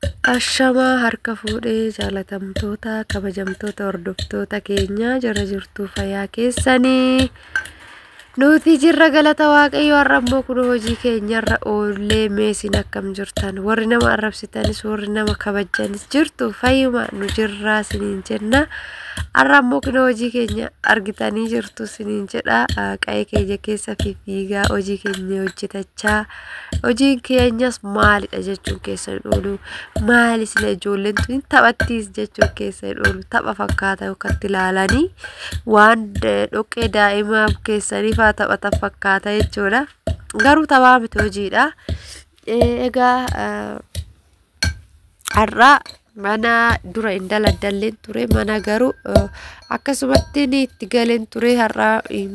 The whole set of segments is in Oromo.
Ashamaa harka fuudhee jaalatamtoota kabajamtoota hordoftoota keenyaa jara jirtuu fayyaa keessanii nuti jirra galata waaqayyo. Har'a immoo kun hojii keenyarra oollee meesin akkam jirtan? Warri nama arrabsitanis warri nama kabajanis jirtu fayyuma nu jirraa siniin jenna. Har'a immoo kun hojii keenya argitanii jirtu siniin jedha. Qa'ee keenya keessa fiigaa hojii keenya hojjetachaa, hojiin keenyas maalidha jechuun keessa hin oolu. Maali sila ijoolleen tun taphattiis jechuun keessa hin oolu. Tapha fakkaata yookaan ilaalanii waan dhoqqee daa'imaa keessanii fa'aa taphatan fakkaata jechuudha. Garuu taphaa miti, hojiidha. Egaa har'a mana dura hin daladdalleen ture, mana garuu akkasumatti ni itti galeen ture. Har'a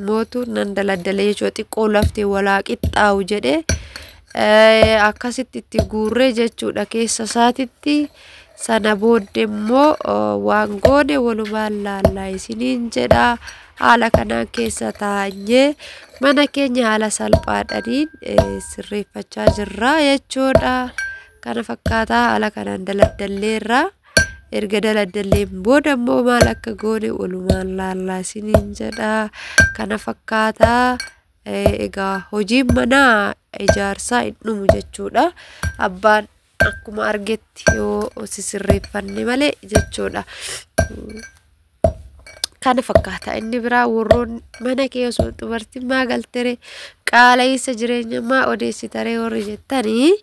mootu nan daladdalee jechuudha. Xiqqoo lafti walaa qixxaawu jedhee akkasitti itti guurree jechuudha keessa isaatitti. Sana booddee immoo waan goone walumaan laallaa isiniin jedha. Haala kanaan keessa taanyee mana keenya haala salphaadhaniin sirreeffachaa jirra jechuudha. Kana fakkaataa haala kanaan daladdalleerra. Erga daladdalleen booda immoo maal akka goone walumaan laallaa isiniin jedha. Kana fakkaataa egaa hojiin manaa ijaarsaa hin dhumu jechuudha. Abbaan akkuma argetti yoo sisirreeffanne malee jechuudha. Kana fakkaata. Inni biraa warroon mana kee osoo dubartiin maa galtere, qaala'insa jireenyaa maa odeessitaree warri jettanii,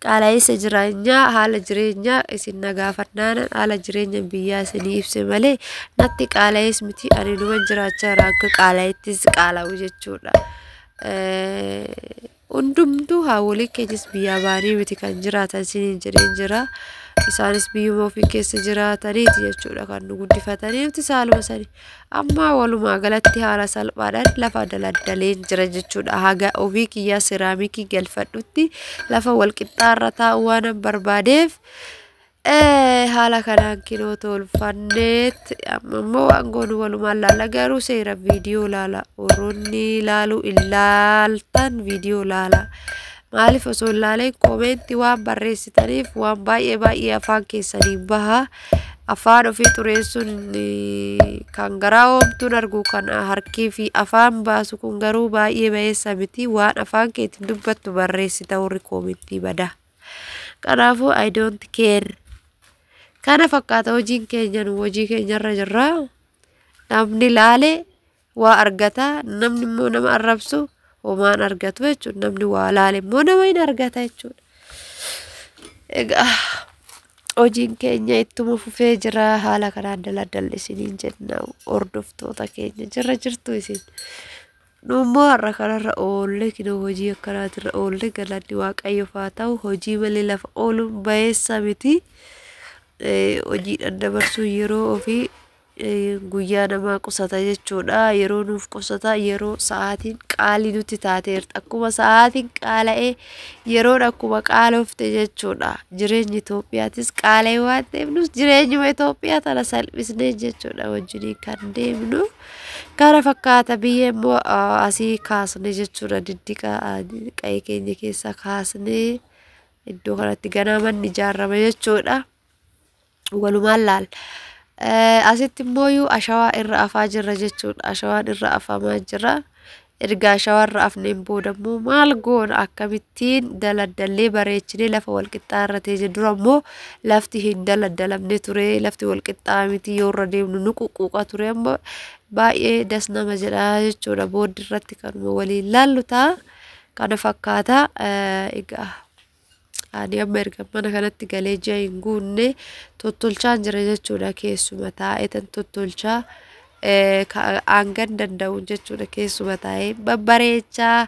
qaala'insa jireenyaa haala jireenyaa isin nagaafannaan haala jireenya biyyaa isinii ibse malee natti qaala'is miti. Ani numan jiraachaa jira akka qaala'ittis qaala'u jechuudha. Hundumtuu haawwoliin keenyas biyyaa ba'anii miti kan jiraatan isiniin jedheen jira. Isaanis biyyuma ofii keessa jiraataniiti jechuudha kan nu guddifatanii nuti saaluma sani. Amma walumaa galatti haala salphaadhaan lafa daladdaleen jira jechuudha. Haga ofii kiyyaa siraamikii galfadhutti lafa walqixxaarra taa'u waan barbaadeef haala kanaan kinoo tolfanneet amma immoo waan goonu walumaan laalla. Garuu seera viidiyoo laala, warroonni laaluu ilaaltan viidiyoo laala. Maaliif osoo hin laaleen koomentii waan barreessitaniif waan baay'ee baay'ee afaan keessanii baha. Afaan ofii xureessuun kan garaa oomtuun argu, kan harkii fi afaan baasu kun garuu baay'ee bayeessa miti. Waan afaan keetiin dubbattu barreessita warri koomentii bada. Kanaafuu I don't care. Kana fakkaata hojiin keenya, nu hojii keenyarra jirra. Namni laale waa argata, namni immoo nama arrabsu homaan argatu jechuudha. Namni waa laale immoo nama hin argata jechuudha. Egaa hojiin keenya ittuma fufee jira. Haala kanaan daladdalli isiniin jenna hordoftoota keenya jirra jirtu isin. Nu immoo har'a kanarra oollee kinoo hojii akkanaatirra oollee, galanni waaqayyoof haa ta'u. Hojii malee lafa ooluun bayeessa miti. Hojiidhaan dabarsuun yeroo ofii guyyaa namaa qusata jechuudha. Yeroo nuuf qusata, yeroo sa'aatiin qaalii nutti taateerti. Akkuma sa'aatiin qaala'ee yeroon akkuma qaalofte jechuudha. Jireenyi Itoophiyaatis qaala'ee waan ta'eef nus jireenyuma Itoophiyaa tana salphisnee jechuudha wajjiniin kan deemnu. Kana fakkaata. Biyya immoo asii kaasne jechuudha. Diddiqa qa'ee keenya keessaa kaasnee iddoo kanatti ganaa manni ijaarama jechuudha. Walumaan laalla. Asitti immoo ashawaa irra afaa jirra jechuudha. Ashawaan irra afamaa jira. Erga ashawaa irra afneen booda immoo maal goona? Akkamittiin daladdallee bareechinee lafa walqixxaa irra teenya? Dura immoo lafti hin daladdalamne ture. Lafti walqixxaa miti, yoo irra deemnu nu quqquuqa ture. Amma baay'ee das nama jedha jechuudha. Booddi irratti kanuma waliin laallu ta'a. Kana fakkaata. Egaa ani amma erga mana kanatti galee ji'a hin guunne tottolchaan jira jechuudha. Keessuma taa'eetan tottolchaa hangan danda'uun jechuudha. Keessuma taa'ee babbareechaa,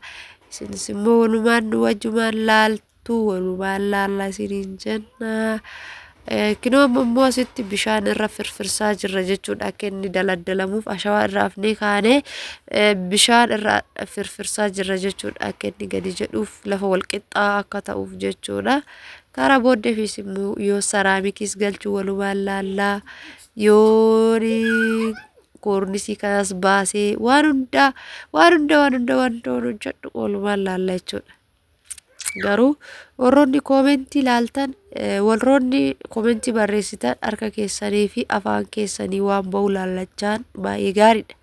isinis immoo walumaan nu wajjumaan laaltu, walumaan laalla isiniin jenna. Kinoo amma immoo asitti bishaan irra firfirsaa jirra jechuudha. Akka inni daladdalamuuf ashawaa irra afnee kaanee bishaan irra firfirsaa jirra jechuudha. Akka inni gadi jedhuuf, lafa walqixxaa akka ta'uuf jechuudha. Karaa booddeefis immoo yoo saraamikiis galchuu walumaan laallaa, yoo koornisii kanas baasee waan hundaa waan hunda waan hunda waan hunda hojjedhu walumaan laalla jechuudha. Garuu warroonni koomentii ilaaltan, warroonni koomentii barreessitan harka keessanii fi afaan keessanii waan ba'u laallachaan baay'ee gaariidha.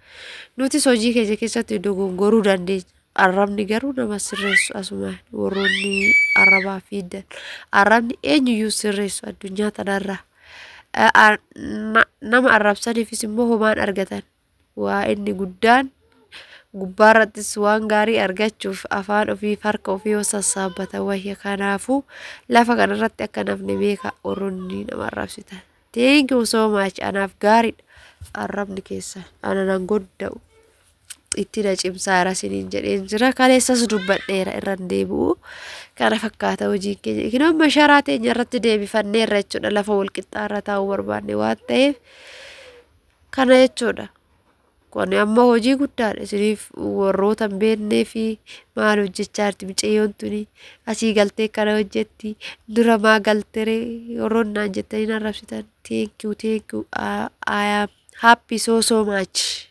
Nutis hojii keenya keessatti dogongoruu dandeenya. Arrabni garuu nama sirreessu asumaan warroonni arrabaa fiidan. Arrabni eenyuyyuu sirreessu addunyaa tanarraa. Nama arrabsaniifis immoo homaan argatan. Waa inni guddaan gubbaarrattis waan gaarii argachuuf afaan ofii harka ofii yoo sassaabbatan wayya. Kanaafuu lafa kanarratti akka namni beeka warroonni nama arrabsitan. Thank you so much, anaaf gaariidha. Arrabni keessan ana nan godda'u. Itti na cimsaara isiniin jedheen jira. Kaleessas dubbadheera, irra hin deebi'u. Kana fakkaata hojiin keenya. Ikin amma sharaa teenya irratti deebifanneerra jechuudha. Lafa wal qixxaarra taa'uu barbaanne waan ta'eef kana jechuudha. Kun amma hojii guddaadha isiniif warroota hin beeknee fi maal hojjechaa jirti mucayyoon tuni, asii galtee kana hojjetti, dura maa galtere warroonni naan jettanii na arrabsitan. Thank you, thank you, I am happy so so much.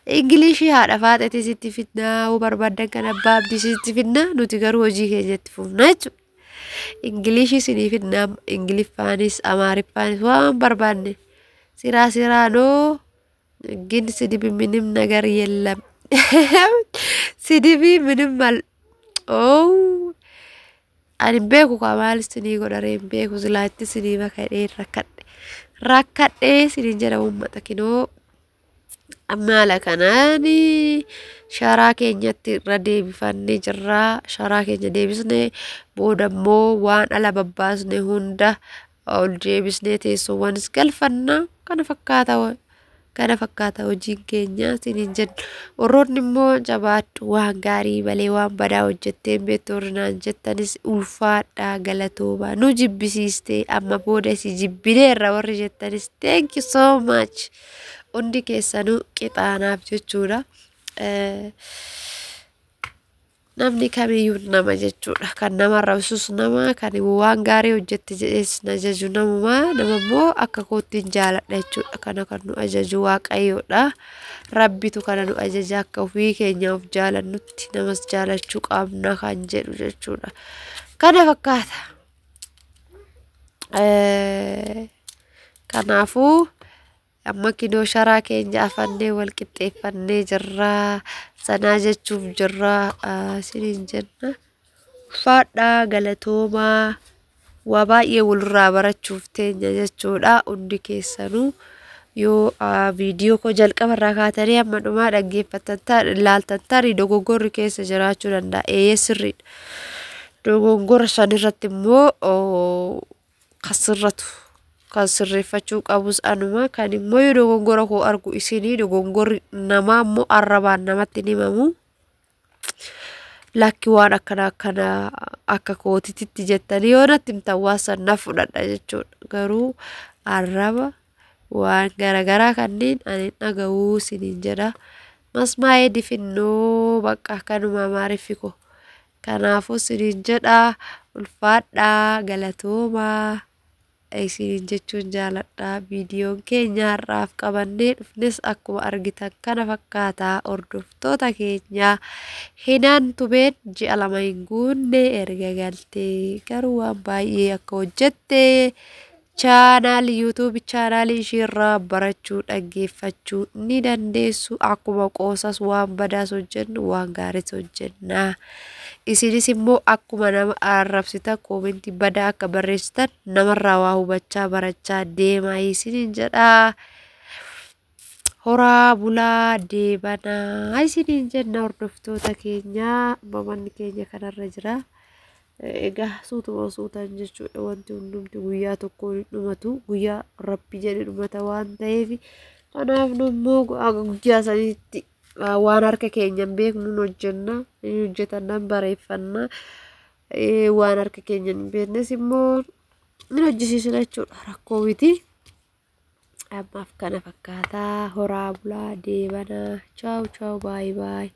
Ingilishii haadha faaxeeti sitti fidnaa, yoo barbaaddan kan abbaa abdii sitti fidnaa, nuti garuu hojii keenyatti fufna jechuudha. Ingilishii sinii fidnaa, Ingiliffaanis Amaariffaanis waan barbaanne siraa siraanoo ግን ስድብ ምንም ነገር የለም። ስድብ ምንም አል ኦው ani hin beeku kaa maal isinii godharee hin beeku, silaatti isinii makadhee rakkadhe rakkadhee isiniin jedha uummata. Kinoo amma haala kanaan sharaa keenyatti irra deebifannee jirra. Sharaa keenya deebisnee booda immoo waan ala babbaasne hunda ol deebisnee teessoowwanis galfanna. Kana fakkaata, kana fakkaata hojiin keenya isiniin jenna. Warroonni immoo jabaadhu, waan gaarii malee waan badaa hojjettee hin beektu warri naan jettanis ulfaadhaa, galatoomaa. Nu jibbisiistee amma booda si jibbineerra warri jettanis thank you so much. Hundi keessanuu qixaanaaf jechuudha. Namni kamiyyuu nama jechuudha. Kan nama arrabsus nama, kan waan gaarii hojjette jedhees na jaju namuma, nama immoo akka kootti hin jaaladha jechuudha. Kana kan nu ajaju Waaqayyoodha. Rabbitu kana nu ajaja, akka ofii keenya of jaalannutti namas jaalachuu qabna kan jedhu jechuudha. Kana fakkaata. Kanaafuu amma kinoo sharaa keenya afannee wal qixxeeffannee jirra. Sanaa jechuuf jirra isiniin jenna. Ulfaadhaa, galatoomaa, waa baay'ee walirraa barachuuf teenya jechuudha. Hundi keessanuu yoo viidiyoo koo jalqaba irraa kaatanii hamma dhumaa dhaggeeffattan ilaaltan tarii dogoggorri keessa jiraachuu danda'a. Eeyyee, sirriidha. Dogoggora san irratti immoo kan sirratu kan sirreeffachuu qabus anuma, kan immoo yoo dogoggora koo argu isinii, dogoggorri namaa immoo arrabaan namatti hin himamu. Lakki, waan akkana akkana akka kootititti jettanii yoo natti himtan waan san na fudhadha jechuudha. Garuu arraba waan garaagaraa kanneen ani dhaga'uu isiniin jedha. Masmaa'ee difinnoo bakka kanuma Amaariffi koo. Kanaafuu isiniin jedha, ulfaadhaa, galatoomaa isiniin jechuun jaaladha. Viidiyoon keenya har'aaf qabannee dhufnes akkuma argitan kana fakkaataa hordoftoota keenya. Hinaan tubeen ji'a 2 hin guunne erga galtee garuu waan baay'ee akka hojjette chaanaalii yuutuubii chaanaalii ishiirraa barachuu dhaggeeffachuu ni dandeessu. Akkuma qoosas waan badaas hojjennu waan gaariis hojjenna. Isinis immoo akkuma nama arrabsitan koomentii badaa akka barreessitan namarraa waa hubachaa barachaa deemaa isiniin jedha. Horaa bulaa deebanaa isiniin jenna hordoftoota keenya, manni keenya kanarra jira. Egaa suutuma suutaan jechuudha, wanti hundumti guyyaa tokko hin dhumatu, guyyaa rabbi jedhe dhumata waan ta'eef, kanaaf nu immoo guyyaa sanitti waan harka keenya hin beeknu hojjenna, hin hojjetanna, bareeffanna, waan harka keenya hin beeknes immoo ni hojjisiisna jechuudha, rakkoo miti. Ammaaf kana fakkaataa, horaa bulaa deebanaa, chaaw chaaw, baay'ee baay'ee.